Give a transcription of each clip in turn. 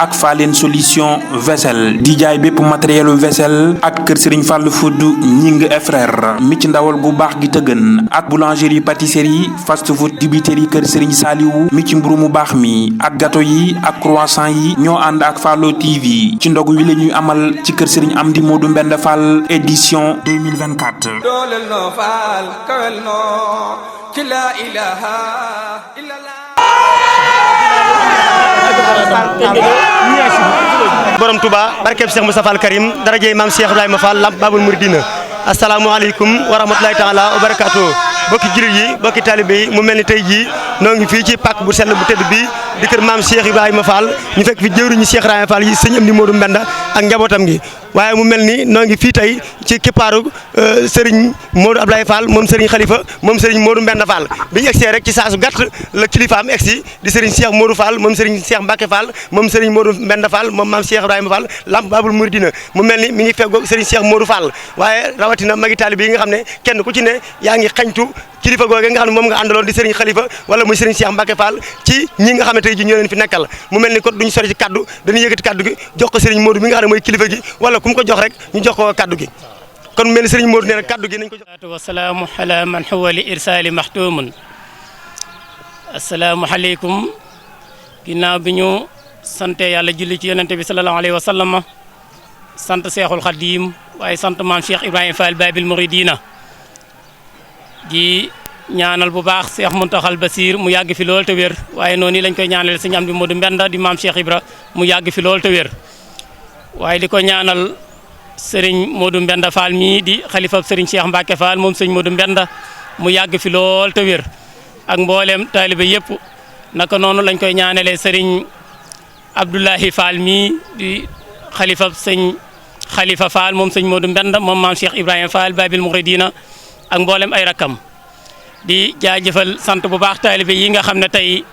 ak Falen solution vaisselle di jaay bépp matérielu vaisselle ak kër Serigne Fallou Food ñing et frère mi ci ndawal gu baax gi tëgën ak boulangerie pâtisserie fast food dibiterie kër Serigne Saliou mi ci mburu mu baax mi ak gâteau yi ak croissant yi ñoo ànd ak Fallo TV ci ndogu wi la ñuy amal ci kër Serigne Amdi Modou Mbenda Fall édition 2024. borom Touba barkeb Cheikh Moustapha Al Karim darajey maam Cheikh Ibrahima Fall Lamp Babul Mouridina asalaamaaleykum wa rahmatulahi taala wa barakaatu bokki jullit yi bokki talibé yi mu mel ni tey jii noo ngi fii ci pàkk bu sell bu tëdd bi di kër maam Cheikh Ibrahima Fall ñu fekk fi jëwriñu Cheikh Ibrahima Fall yi sëñ Amdi Modou Mbenda ak njabootam gi waaye mu mel ni noo ngi fii tey ci kippaaru Serigne Modou Ablaye Fall moom Serigne Khalifa moom Serigne Modou Mbenda Fall bi ñu egsee rek ci saasu gàtt la kilifaam egsi di Serigne Cheikh Modou Fall moom Serigne Cheikh Mbacke Fall moom Serigne Modou Mbenda Fall moom maam Cheikh Ibrahima Fall Lamp Babul Mouridina mu mel ni mi ngi feggoog Serigne Cheikh Modou Fall waaye rawatina magi taalibe yi nga xam ne kenn ku ci ne yaa ngi xañtu kilifa googe nga xam ne moom nga àndaloon di Serigne Khalifa wala muy Serigne Cheikh Mbacke Fall ci ñi nga xam ne tey ji ñoo leen fi nekkal mu mel ni kon duñu sori ci kaddu dañuy yëkkati kaddu gi jox ko Serigne Modou mi nga xam ne mooy kilifa gi wala ku mu ko jox rek ñu jox ko kaddu gi kon mu mel ni Serigne Modou nee na kaddu gi nañ ko jox wa salaamu ala man huwa li irsali maxtumun assalaamu aleykum ginnaaw bi ñu sante yàlla julli ci yonente bi sallallahu alayhi wa sallam sant Cheikhul Khadim waaye sant maam Cheikh Ibrahima Fall Babil Mouridina di ñaanal bu baax Cheikh Mountakhal Basir mu yàgg fi lool te wér waaye noonu lañ koy ñaanal sëñ Amdi Modou Mbenda di maam Cheikh Ibra mu yàgg fi lool te wér waaye di ko ñaanal Serigne Modou Mbenda Fall mii di xalifa Serigne Cheikh Mbacke Fall moom sëñ Modou Mbenda mu yàgg fi lool te wér ak mboolem taalibe yëpp naka noonu lañ koy ñaanalee Serigne Abdoulahi Fall mii di xalifa sëñ Khalifa Fall moom sëñ Modou Mbenda moom maam Cheikh Ibrahima Fall Babil Mouridina ak mboolem ay rakkam di jaajëfal sant bu baax taalibe yi nga xam ne tey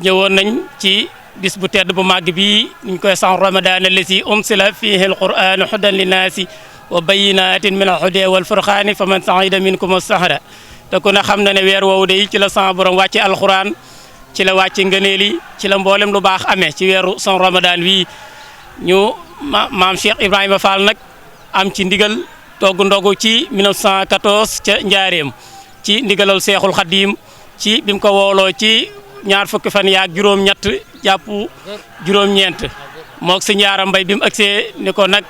ñëwoon nañ ci bis bu tedd bu màgg bi ñu koy san ramadan allati unsila fihi alquranu hudan linnaasi wa bayinatin min alhuda wal furqani faman sa'ida minkum as-sahra te ku ne xam na ne weer woowu de ci la sama borom wàcce alquran ci la wàcce ngëneeli ci la mboolem lu baax amee ci weeru san ramadan wi ñu maam Cheikh Ibrahima Fall nag am ci ndigal togg ndogu ci 1914 ca Njaareem ci ndigalal Seexul Xadim ci bi mu ko wooloo ci ñaar fukki fan yaak juróom-ñett jàpp juróom-ñeent moog si Njaaram Mbay bi mu agsee ni ko nag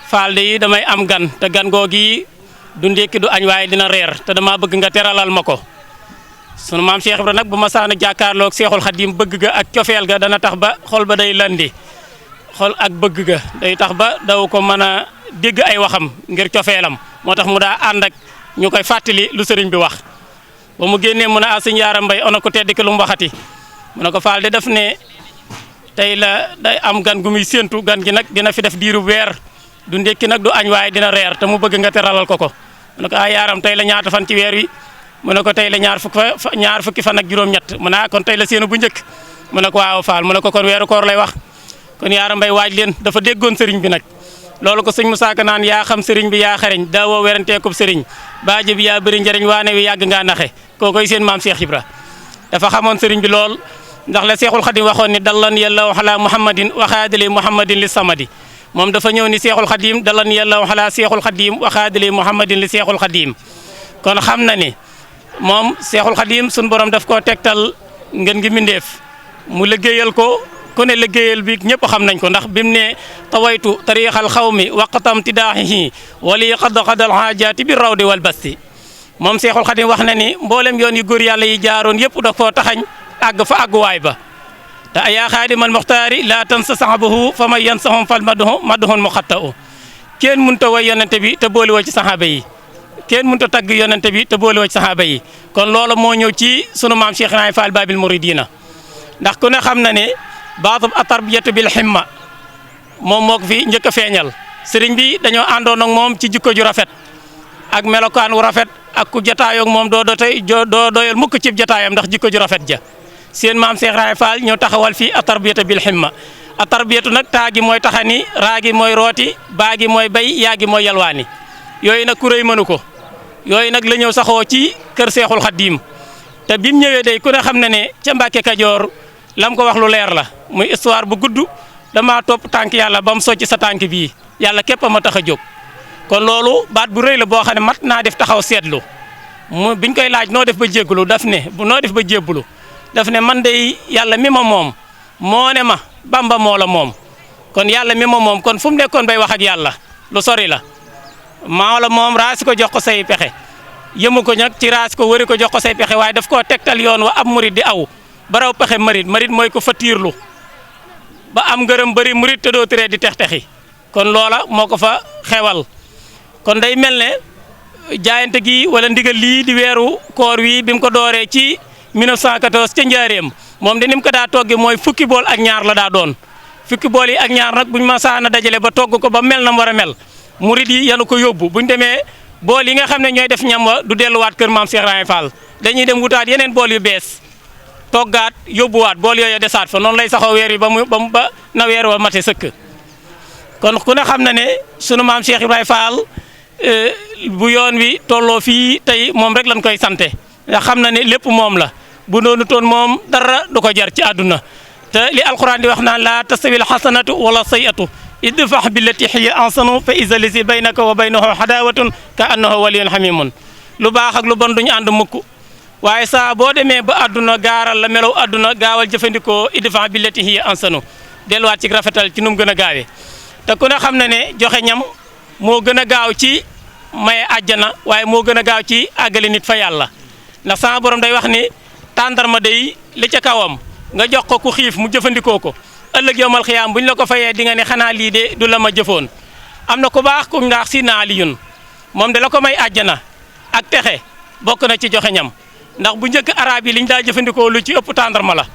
Fall de yi damay am gan te gan googi du ndékki du añ waaye dina reer te dama bëgg nga teralal ma ko sunu maam Cheikh Ibra nag bu ma saana jàkkaarloog Seexul Xadim bëgg ga ak cofeel ga dana tax ba xol ba day landi xol ak bëgg ga day tax ba daw ko mën a dégg ay waxam ngir cofeelam moo tax mu daa ànd ak ñu koy fàttali lu sëriñ bi wax ba mu génnee mu ne a sëñ Yaaram Mbay ona ko tedd ki lu mu waxati mu ne ko Fall de def ne tey la day am gan gu muy séentu gan gi nag dina fi def diiru weer du ndékki nag du añ waaye dina reer te mu bëgg nga teralal ko mu ne ko a Yaaram tey la ñaata fan ci weer wi mu ne ko tey la ñaar fukki fan ak juróom-ñett mu ne kon tey la séenu bu njëkk mu ne ko waaw Fall mu ne ko kon weeru koor lay wax kon Yaaram Mbay waaj leen dafa déggoon sëriñ bi nag loolu ko sëñ Moussa Ka naan yaa xam sëriñ bi yaa xareñ daawoo weranteekub sëriñ baaje bi yaa bëri njëriñ waane wi yàgg ngaa naxe kookoy seen maam Cheikh Ibra dafa xamoon sëriñ bi lool ndax la Seexul Xadim waxoon ni dallan yàlla ala muhammadin waxaadali muhammadin li samadi moom dafa ñëw ni Seexul Xadim dallan yàlla ala Seexul Xadim waxaadali muhammadin li Seexul Xadim kon xam na ni moom Seexul Xadim suñ borom daf koo tegtal ngeen ngi mindeef mu liggéeyal ko ku ne liggéeyal bi ñëpp xam nañ ko ndax bimu ne tawaytu tariixal xawmi waqtam tidaaxihi wali qadal haajaati bi rawdi wal basti moom Seexul Xadim wax na ni mboolem yoon yu góor yàlla yi jaaroon yëpp da koo taxañ àgg fa àgguwaay ba te ayaa xaadimal muxtaari laa tansa saxabahu fa man yansahum fal maduhun muxatta u kenn mënut a way yonente bi te boole woo ci saxaaba yi kenn mënut a tagg yonente bi te boole woo ci saxaaba yi kon loolu moo ñëw ci sunu maam Cheikh Ibrahima Fall Babil Mouridina ndax ku ne xam na ne baatub atarbiyatu bil himma moom moo ko fi njëkk a feeñal sëriñ bi dañoo àndoon ak moom ci jikko ju rafet ak melokaan wu rafet ak ku jataayoo ak moom doo doyal mukk ci jataayam ndax jikko ju rafet ja seen maam Cheikh Ibrahima Fall ñëw taxawal fii atarbiyatu bil himma atarbiyatu nag taa gi mooy taxani raa gi mooy rooti baa gi mooy bay yaa gi mooy yalwaani yooyu nag ku rëy mënu ko yooyu nag la ñëw saxoo ci kër Seexul Xadiim te bi mu ñëwee day ku ne xam na ne ca Mbàkke Kajoor lam ko wax lu leer la muy histoire bu gudd dama topp tànk yàlla ba mu socc sa tànk bii yàlla képp a ma tax a jóg kon loolu baat bu rëy la boo xam ne mat naa def taxaw seetlu mu biñ koy laaj noo def ba jéggalu daf ne noo def ba jébbalu daf ne man de yàlla mi ma moom moo ne ma Bamba moo la moom kon yàlla mi ma moom kon fu mu nekkoon bay wax ak yàlla lu sori la maa la moom raasi ko jox ko say pexe yëmu ko nag ci raasi ko wëri ko jox ko say pexe waaye daf koo tegtal yoon wa ab murit di aw baraw pexe marit mooy ko fatiirlu ba am ngërëm bëri murit te doo tere di tex-texi kon loola moo ko fa xewal kon day mel ne jaayante gi wala ndigal lii di weeru koor wi bi mu ko dooree ci 1914 ca njaareem moom de ni mu ko daa togge mooy fukki bool ak ñaar la daa doon fukki bool yi ak ñaar nag buñ ma saana dajale ba togg ko ba mel na mu war a mel murit yi yanu ko yóbbu buñ demee bool yi nga xam ne ñooy def ñam wa du delluwaat kër maam Cheikh Ibrahima Fall dañuy dem wutaat yeneen bool yu bees toggaat yóbbuwaat bool yooyu desaat fa noonu lay saxoo weer yi ba na weer wa mate sëkk kon ku ne xam na ne sunu maam Cheikh Ibrahima Fall bu yoon wi tolloo fii tey moom rek lañ koy sante ndax xam na ne lépp moom la bu doonu toon moom dara du ko jar ci àdduna te li alquran di wax naan la tastawil hasanatu wala sayatu idfa billati hiya ahsanu fa iza lazi baynaka wa baynahu hadawatun ka annahu waliyyun hamimun lu baax ak lu bon duñu ànd mukk waaye saa boo demee ba àdduna gaaral la melaw àdduna gaawal jëfandikoo idfa billati hiya ahsanu delluwaat ci rafetal ci nu mu gën a gaawee te ku ne xam na ne joxe ñam moo gën a gaaw ci maye àjjana waaye moo gën a gaaw ci àggale nit fa yàlla ndax sama borom day wax ni tàndarma day li ca kawam nga jox ko ku xiif mu jëfandikoo ko ëllëg yowmal xiyaam bu ñu la ko fayee di nga ne xanaa lii de du la ma jëfoon am na ku baax ku ndax si naaliyun moom de la ko may àjjana ak texe bokk na ci joxe ñam ndax bu njëkk arab yi liñ daa jëfandikoo lu ci ëpp tàndarma la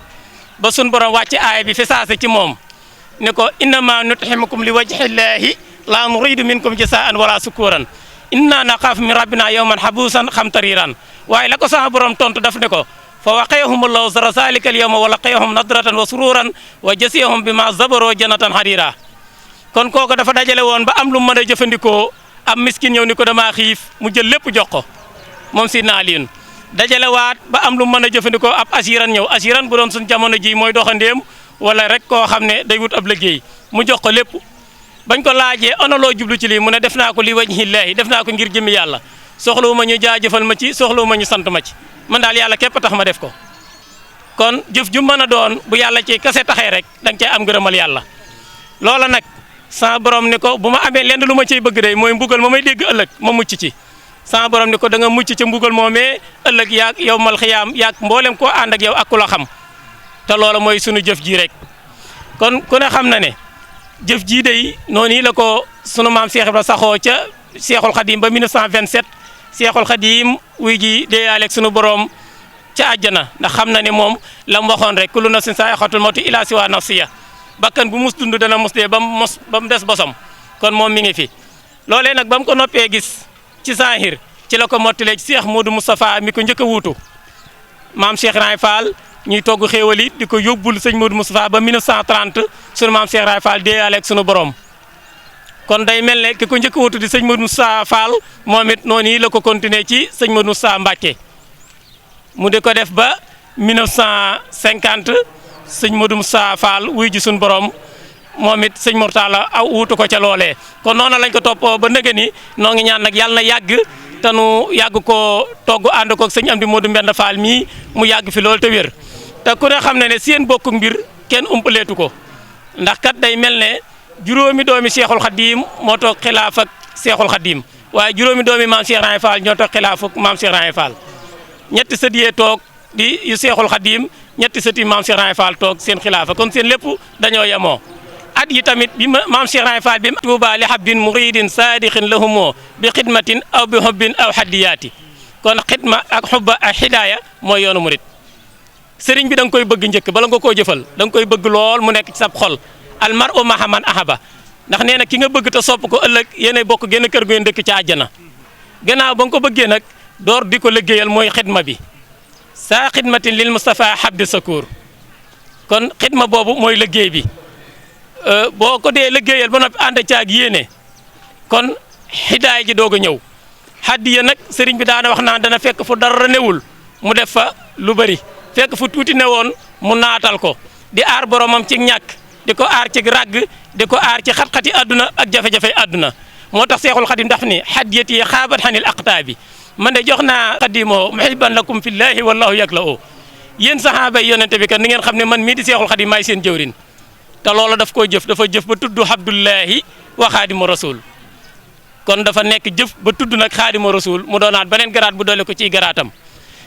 ba sun borom wàcce aaya bi fi saase ci moom ne ko innama nut'imukum li wajhillahi la nuridu minkum jasaan wala sukuran inna naqaaf min rabbina yawman habusan xamtariran waaye la ko sama borom tontu daf ne ko fa waqayahum allahu zara zalika al yawma wa laqayahum nadratan wa sururan wa jasiyahum bima zabaro janatan harira kon kooku dafa dajale woon ba am lu mën a jëfandikoo am miskin ñëw ni ko dama xiif mu jël lépp jox ko moom si naaliyun dajale waat ba am lu mën a jëfandikoo ab asiran ñëw asiran bu doon suñ jamono ji mooy doxandéem wala rek koo xam ne day wut ab liggéey mu jox ko lépp bañ ko laajee ana loo jublu ci lii mu ne def naa ko li wajhillaahi def naa ko ngir jëmi yàlla soxlawu ma ñu jaajëfal ma ci soxlawu ma ñu sant ma ci man daal yàlla képp tax ma def ko kon jëf ju mën a doon bu yàlla ci kase taxee rek da nga cay am ngërëmal yàlla loola nag sama borom ni ko bu ma amee lenn lu ma ciy bëgg day mooy mbugal ma may dégg ëllëg ma mucc ci sama borom ni ko da nga mucc ca mbugal moomee ëllëg yaag yow mal xiyaam yaag mboolem koo ànd ak yow ak ku la xam te loola mooy sunu jëf ji rek kon ku ne xam na ne jëf jii day noonu la ko sunu maam Cheikh Ibra saxoo ca Cheikhul Khadim ba 1927 Cheikhul Khadim wuy ji deeyaaleeg sunu borom ca àjjana ndax xam na ne moom la mu waxoon rek kullu nafsin zaa'iqatul mawti illa siwa nafsiya bakkan bu mus dund dana mus dee ba mu des bosam kon moom mi ngi fi. loolee nag ba mu ko noppee gis ci saahir ci la ko mottalee ci Cheikh Modou Moustapha mi ko njëkk a wuutu maam Cheikh Ibrahima Fall ñuy togg xéewal yi di ko yóbbul sëñ Modou Moustapha ba 1930 sunu maam Cheikh Ibrahima Fall deeyaaleeg sunu borom. kon day mel ne ki ko njëkk a wuutu di sëñ Modou Moustapha Fall moom it noonu la ko continuer ci sëñ Modou Moustapha Mbacké mu di ko def ba 1950 sëñ Modou Moustapha Fall wuy ji suñu borom moom it sëñ Mourtala aw wuutu ko ca loolee kon noonu lañ ko toppoo ba nëgë ni noo ngi ñaan nag yàlla na yàgg te nu yàgg koo togg ànd koog sëñ Amdi Modou Mbenda Fall mii mu yàgg fi loolu te wér te ku ne xam ne seen bokku mbir kenn umpaleetu ko ndax kat day mel ne juróomi doomi Cheikhul Khadim moo toog xilaaf ak Cheikhul Khadim waaye juróomi doomi maam Cheikh Ibrahima Fall ñoo toog xilaaf ak maam Cheikh Ibrahima Fall ñetti sët yee toog di yu Cheikhul Khadim ñetti sët yi maam Cheikh Ibrahima Fall toog seen xilaafa kon seen lépp dañoo yemoo at yi tamit bi maam Cheikh Ibrahima Fall bi tuuba li habbin muridin saadiqin lahumoo bi xidmatin aw bi hubbin aw hadiyaati kon xidma ak xubba ak hidaaya mooy yoonu murid sëriñ bi da nga koy bëgg njëkk bala nga koo jëfal da nga koy bëgg lool mu nekk ci sab xol al mar'u ma'a man ahaba ndax nee na ki nga bëgg te sopp ko ëllëg yéenay bokk génn kër gu ngeen dëkk ci àjjana gannaaw ba nga ko bëggee nag door di ko liggéeyal mooy xidma bi saa xidmatin lil Moustapha Habdi Sakour kon xidma boobu mooy liggéey bi boo ko dee liggéeyal ba noppi ànd caag yéene kon hidaay ji doog a ñëw hadiya nag sëriñ bi daana wax naan dana fekk fu dara newul mu def fa lu bëri fekk fu tuuti ne woon mu naatal ko di aar boromam ci ñàkk di ko aar ci ràgg di ko aar ci xat-xati àdduna ak jafe-jafe àdduna moo tax Seexul Xadim daf ni hadiyati yi xaabat xanil aqtaabi man de jox naa xadimoo muhibban lakum fillahi wallahu yakla o yéen saxaaba yi yonente bi kat ni ngeen xam ne man mii di Seexul Xadim maay seen jëwrin te loola daf koo jëf dafa jëf ba tudd Abdullahi wa xaadimu rasul kon dafa nekk jëf ba tudd nag xaadimu rasul mu doonaat beneen garaat bu doole ko ciy garaatam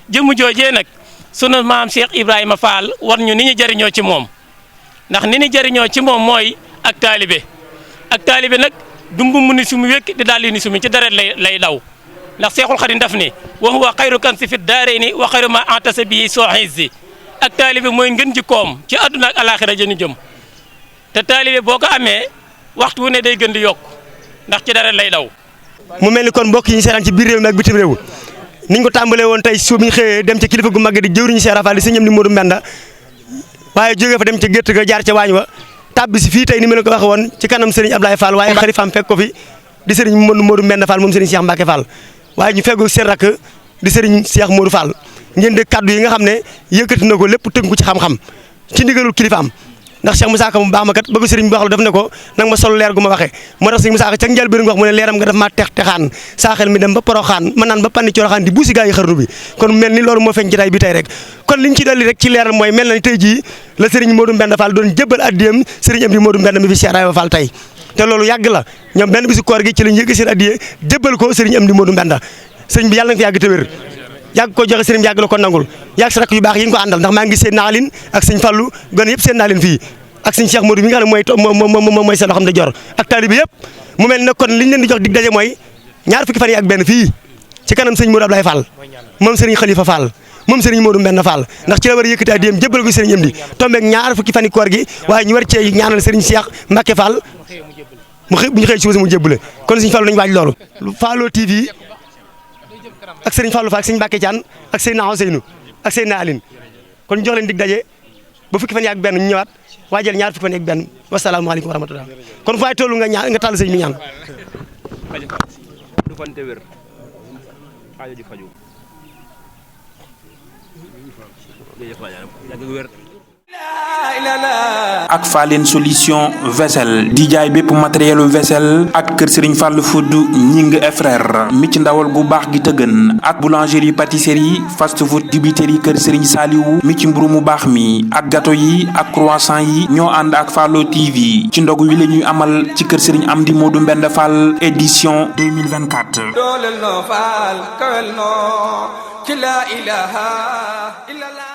jëmu joojee nag sunu maam Cheikh Ibrahima Fall war ñu ni ñu jëriñoo ci moom ndax ni ñu jëriñoo ci moom mooy ak taalibe nag du mbubb ni sumu wékk di daal li ni sumi ci deret lay daw ndax Seexul Xadim daf ni wa huwa xayru kanzi fi daarayni wa xayru ma antasa bi soxisi ak taalibe mooy ngën ji koom ci àdduna ak alaxira jëni jëm te taalibe boo ko amee waxtu wu ne day gën di yokk ndax ci deret lay daw. mu mel ni kon mbokk yi ñu seetaan ci biir réew mi ak bitim réew niñ ko tàmbalee woon tey su ñu xëyee dem ca kilifa gu mag di jëwriñu Cheikh Rafal di sëñ Amdi Modou Mbenda waaye jógee fa dem ca gétt ga jaar ca waañ wa tàbbi si fii tey ni ma leen ko waxee woon ci kanam Serigne Abdoulaye Fall waaye xalifaam fekk ko fi di Serigne Modou Mbenda Fall moom Serigne Cheikh Mbacke Fall waaye ñu feggu seen rakk di Serigne Cheikh Modou Fall ngeen de kaddu yi nga xam ne yëkkati na ko lépp tënku ci xam-xam ci ndigalul kilifaam ndax Cheikh Moussa Ka mu baax ma kat bëgg Serigne bi wax la daf ne ko nag ma sol leer gu ma waxee moo tax Serigne Moussa Ka ca njëlbéen wax mu ne leeram nga daf maa texaan saa xel mi dem ba poroxaan ma naan ba panni coroxaan di buusi gaa yi xarnu bi kon mel ni loolu moo feeñ jotaay bi tey rek kon liñ ci dolli rek ci leeral mooy mel na ni tey jii la Serigne Modou Mbenda Fall doon jébbal addiyam Serigne Amdi Modou Mbenda mi fi Cheikh Rayba Fall tey te loolu yàgg la ñoom benn bisu koor gi ci lañ yëg seen addiye jébbal ko Serigne Amdi Modou Mbenda sëriñ bi yàlla nga fi yàgg te wér yàgg ko joxe sëriñ bi yàgg la ko nangul yàgg sa rakk yu baax yi nga ko àndal ndax maa ngi seen naa leen ak sëñ Fallu gën yëpp seen naa leen fii ak sëñ Cheikh Modou mi nga xam ne mooy seen loxam da jor ak taalibe yëpp mu mel ne kon liñ leen di jox dig daje mooy ñaar fukki fan yi ak benn fii ci kanam sëñ Modou Abdoulaye Fall moom sëriñ Khalifa Fall moom sëriñ Modou Mbenda Fall ndax ci la war a yëkkati addiyam jébbal ko sëriñ Amdi tombeeg ñaar fukki fan yi koor gi waaye ñu war cee ñaanal sëriñ Cheikh Mbacke Fall bu ñu xëy ci suba mu jébbale kon sëñ Fallu nañu waaj loolu Fallo TV ak sëriñ Fallou Fall ak sëriñ Mbacke Thiane ak sëriñ Ousseynou ak sëriñ Aline kon ñu jox leen dig daje ba fukki fan yi ak benn ñu ñëwaat waajal ñaar fukki fan yi ak benn wasalaamaaleykum wa rahmatulah kon fu waay tollu nga ñaan nga tàll sëñ mi ñaan du fante wér aajo di faju yàgg wér ak Fallène solution vaisselle di jaay bépp matériel vaisselle ak kër Serigne Fall Food ñing et frère mi ci ndawal gu baax gi tëgën ak boulangerie pâtisserie fast food dibiterie kër Serigne Saliou mi ci mburu mu baax mi ak gâteau yi ak croissant yi ñoo ànd ak Fallo TV ci ndog wi la ñuy amal ci kër Serigne Amdi Modou Mbenda Fall édition 2024 dooleel noo faal kawel noo ci la ilaha illallah